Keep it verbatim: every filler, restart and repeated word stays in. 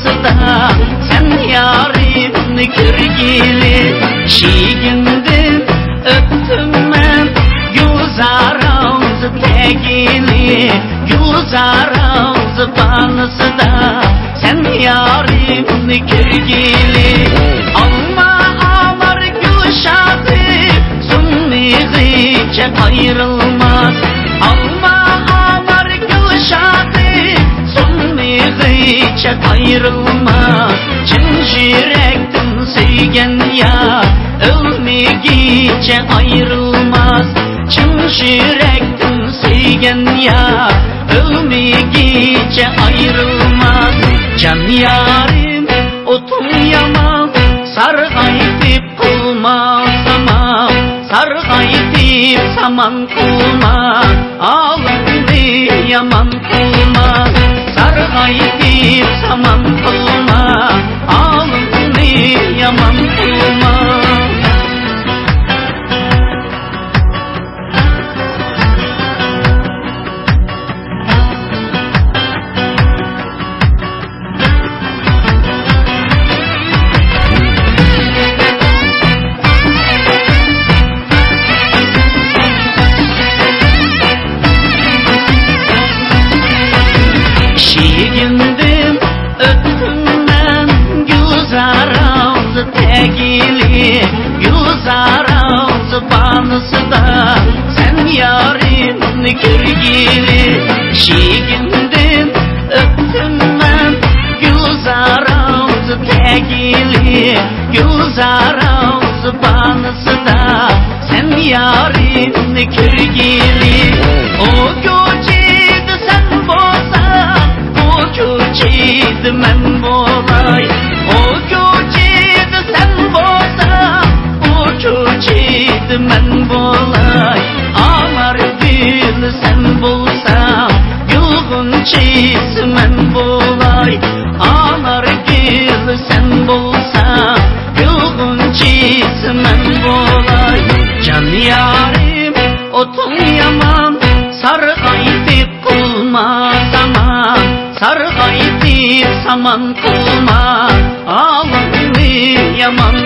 سەن يارىمنى كۆرگىلى، ئىشىكىڭدىن ئۆتتۈم مەن، گۈلزارىڭىز تەگىلى، گۈلزارىڭىز بانىسىدا سەن يارىمنى كۆرگىلى. ئالما، ئانار، گۈل شاخى سۇنمىغىچە ئايرىلماس. ئالما، ئانار، گۈل شاخى سۇنمىغىچە ئايرىلماس. چىن يۈرەكتىن سۆيگەن يار ئۆلمىگىچە ئايرىلماس. چىن يۈرەكتىن سۆيگەن يار ئۆلمىگىچە ئايرىلماس. جان يارىم، ئوتۇڭ يامان، سارغايتىپ قىلما سامان، سارغايتىپ سامان قىلما، ھالىڭنى يامان قىلما، سارغايتىپ سامان قىلما، ھالىڭنى يامان قىلما. ئىشىكىڭدىن ئۆتتۈم مەن، گۈلزارىڭىز تەگىلى، گۈلزارىڭىز بانىسىدا سەن يارىمنى كۆرگىلى. ئىشىكىڭدىن ئۆتتۈم مەن، گۈلزارىڭىز تەگىلى، گۈلزارىڭىز بانىسىدا سەن يارىمنى كۆرگىلى. ئۇ كوچىدا سەن بولساڭ، بۇ كوچىدا مەن بولاي. ئۇ كوچىدا سەن بولساڭ، بۇ كوچىدا مەن بولاي. ئانار گۈل سەن بولساڭ، گۈل غۇنچىسى مەن بولاي. ئانار گۈل سەن بولساڭ، گۈل غۇنچىسى مەن بولاي. جان يارىم، ئوتۇڭ يامان، سارغايتىپ قىلما سامان، سارغايتىپ سامان قىلما، ھالىڭنى يامان